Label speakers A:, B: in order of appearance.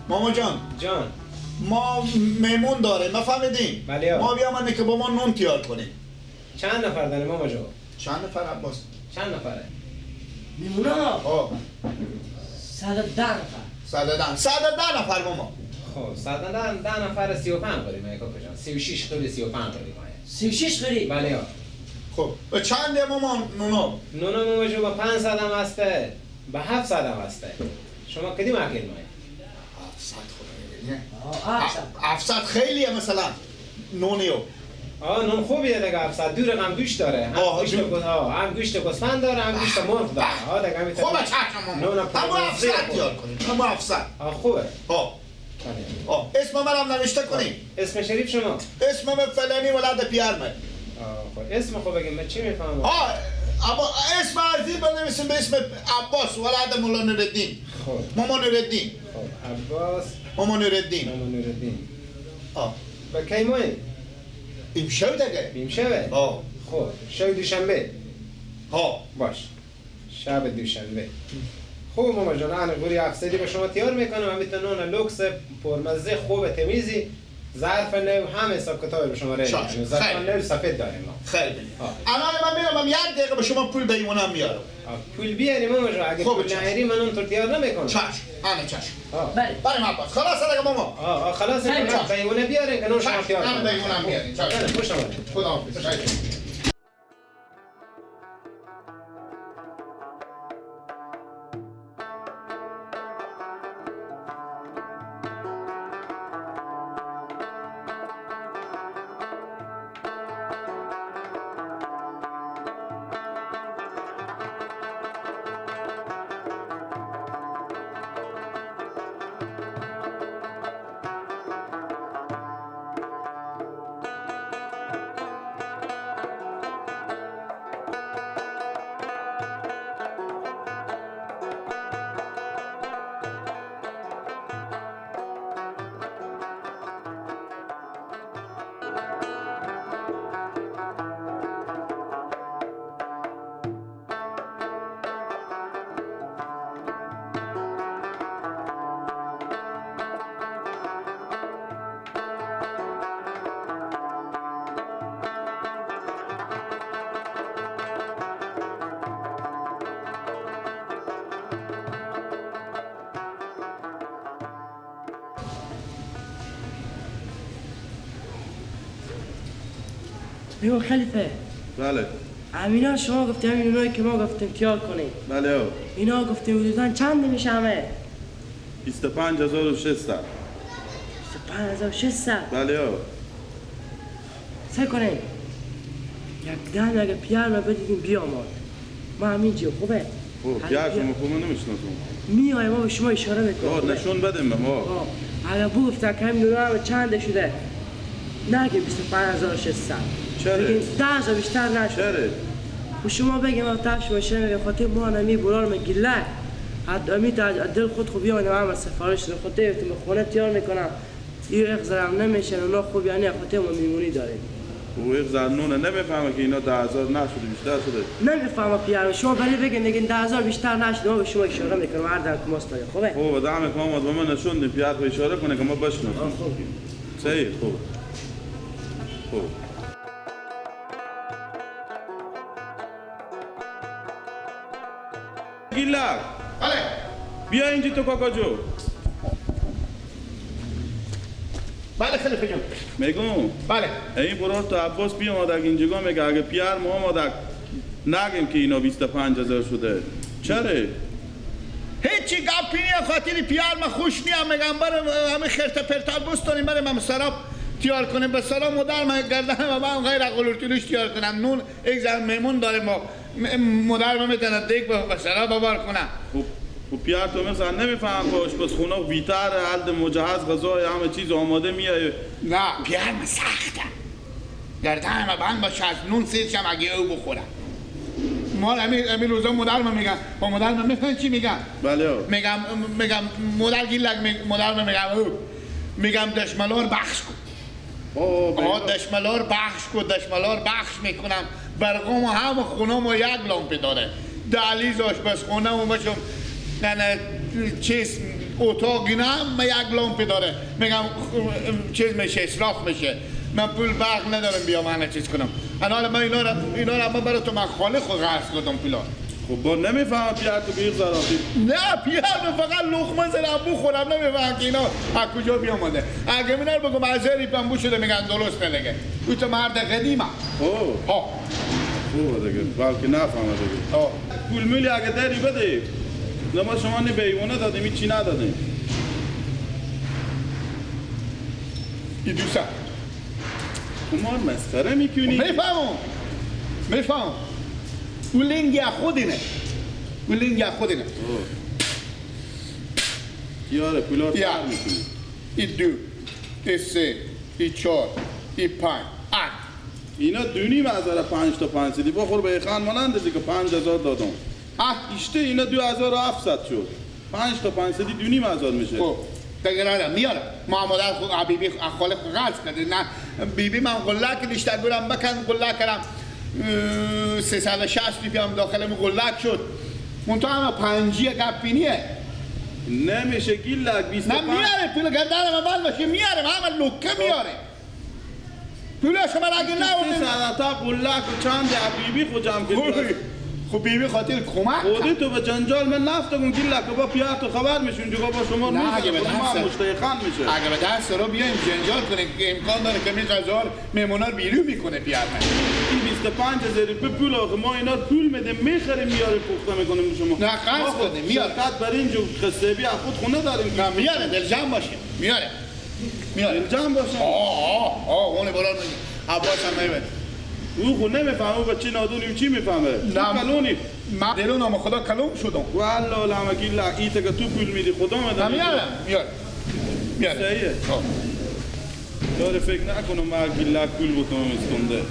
A: ماما جان
B: جان،
A: ما میمون داره، ما فهمیدیم.
B: بله.
A: ما بیامنه که با ما نون تیار کنیم.
B: چند نفر داره ماما جان؟
A: چند نفر عباس؟
B: چند نفره؟
C: میمونه ها؟ 110 نفر.
A: 110 110 نفر ماما.
B: خب 110 نفر 35 قری ما کاکا جان. 36 قری 35 قری ما.
C: 36 قری؟
B: بله.
A: خب چند ماما نونا؟
B: نونا ماما جان با 500 هم هسته، با 700 هم هسته. شما کدیم اکل مای؟
A: 700 خدای 700 خیلیه مثلا نونیو.
B: نون خوبیه دیگه. 700 دو رقم گوشت داره، هم گوشت هم گوشت گوسفند داره، هم گوشت مرغ داره. دیگه همین
A: خوبه. چشم ماما همون 700 یاد کنیم، همون 700.
B: خوبه.
A: اسم منم نوشته کنیم.
B: اسم شریف شما؟
A: اسم من فلانی ولد پیرمه.
B: خب اسم خب بگیم من چی میفهمم؟
A: اما اسم عرضی بنویسیم به اسم عباس ولد مولا نورالدین.
B: خب
A: ماما نورالدین.
B: خب عباس
A: ماما نورالدین.
B: ماما نورالدین. و کی مایی؟
A: امشب دیگه.
B: امشبه؟ خب شب دوشنبه. باش شب دوشنبه. خب ماما جان انا قوری 700 به شما تیار میکنم. همین نون لوکس پرمزه خوب تمیزی، ظرف نو، هم حساب کتاب به شما رای میدم. ظرف نو سفید داریم ما.
A: خیلی الان من میرم یک دقیقه به شما پول بیمونم میارم.
B: پول بیاری ماما جان، اگه پول نیاری من اون تو تیار نمیکنم.
A: چشم انا چشم. بله بریم عباس. خلاص دیگه ماما.
B: خلاص بیمونه بیارین که نون شما تیار کنم.
A: بیمونم بیارین. چشم.
B: خوش آمدید.
A: خداحافظ.
C: بگو خلیفه.
D: بله.
C: امینا شما گفتیم همین اونایی که ما گفتیم تیار کنیم.
D: بله.
C: اینا گفتیم حدوداً چند میشه همه؟
D: 25600.
C: 25600.
D: بله.
C: سعی کنیم یک دم اگه پیار ما بدیدیم بیامد ما همین جو خوبه.
D: خوب پیار شما خوب نمیشناسم.
C: میای ما به شما اشاره میکنم.
D: نشون بدیم به ما.
C: اگه بگفتن که همین اونا چند شده نگیم 25600.
D: چرا؟
C: بگیم 10000 بیشتر نشد.
D: چرا؟
C: و شما بگیم ما تاش باشه میگه خاطر ما نمی برار مگیلک حد تا دل خود خوب بیان هم سفارش خود دیتم خونه تیار میکنم. این اخزرم نمیشه اونا خوب یعنی خاطر ما میمونی داریم.
D: او اخزر نونه نمیفهمه که اینا 10000 نشده بیشتر شده.
C: نمیفهمه پیار شما برای بگین بگین 10000 بیشتر نشده ما به شما اشاره میکنم هر دم کماس داره. خوبه؟
D: خوبه دم کامد به ما نشون پیار اشاره کنه که ما بشناسیم.
C: خوب.
D: صحیح خوب. خوب. گیلک.
A: بله.
D: بیا اینجا تو کاکا جو.
A: بله خلیفه جان.
D: میگم.
A: بله.
D: این برار تو عباس بیا آمدک اینجا میگه اگه پیار ما آمدک نگیم که اینا 25000 شده. چرا؟
A: هیچی گپی نیه خاطر پیار ما خوش نیم میگم برم همه خرت پرتال بستونیم برم هم سراب تیار کنیم به سلام مادر من گردن و من غیر قلورتیلوش تیار کنم نون یک زن میمون داره ما مادر من میتونه دیگ به سلام بار کنم.
D: خب پیار تو مثلا نمیفهم که آشپزخونه بیتر حد مجهز غذای همه چیز آماده میایه.
A: نه پیار من سخته گردن من بند باشه از نون سیرشم اگه او بخورم. مال همین روزا مادر من میگم با مادر من میفهمی چی میگم؟
D: بله.
A: میگم مادر گیلک مادر من میگم او میگم دشملار بخش کن. آه دشملار بخش کن دشملار بخش میکنم برقام هم خونه ما یک لامپی داره دهلیز آشپزخونه و باشم نه نه چیز اتاق اینا هم یک لامپ داره، میگم چیز میشه، اسراف میشه. من پول برق ندارم بیا من چیز کنم. حالا من اینا رو من برای تو من خاله خود قرض کردم پولا.
D: خب با نمیفهمم پیار تو بیر زراتی.
A: نه پیار من فقط لقمه زرم بخورم، نمیفهمم که اینا از کجا بیامده. اگه اینا رو بگم از پنبو شده میگن درسته دیگه. او تو مرد قدیمه.
D: خب
A: ها
D: خوبه دیگه، بلکه نفهمه دیگه.
A: ها
D: پول میلی اگه داری بده. نه ما شما نه بیمونه دادیم، هیچی ندادیم.
A: ای دوستا
D: تو ما مسخره میکنی؟
A: میفهمم. او لنگی خودینه، او لنگی خودینه.
D: یاره پولا رو تر میکنی.
A: ای 2، ای 3، ای 4، ای 5.
D: اینا 2,500 5 تا 500 بخور به خان مانند دیگه 5000 دادم. ایشته اینا 2700 شد. 5 تا 500 2,500 میشه.
A: خب دیگه آدم میاره. ما مادر خود بیبی خاله قرض کرده. نه بیبی من قلک نیشته گورم بکن قلک کردم. 360 روپیه هم داخل می قلک شد. منتها هم پنجی گپینیه.
D: نمیشه گیلک 25.
A: نه میاره پول گردن من بند باشه میاره، همه لکه میاره. پول شما اگه نه
D: 300 تا قلک و چند بیبی خود جمع کرد.
A: خب بیبی خاطر کمک
D: خودی تو به جنجال من نفت کن گیلک با پیار تو خبر میشون جگا با شما
A: نه اگه به دست
D: مشتیخان میشه.
A: اگه به دست رو بیایم جنجال کنه امکان داره که می قزار مهمونا رو بیرون میکنه پیار من.
D: این 25,000 روپیه پول آخه ما اینا پول میدیم میخریم میاریم پخته میکنیم شما.
A: نه قرض کنیم میاره.
D: شرکت بر اینجا قصه بی خود خونه داریم.
A: نه میاره دل جمع باشه میاره. میاره
D: دل جمع باشه.
A: آه آه اون برار میگه عباس هم نمیده.
D: او خود نمیفهمه، او بچه نادونی چی میفهمه؟
A: نه
D: کلونی.
A: من دلونم خدا کلون شدم.
D: والله لامگی لا ایت که تو پول میدی خدا میده.
A: میارم میارم میارم.
D: صحیحه. داره فکر نکنم من گیلک پول بتونم استونده.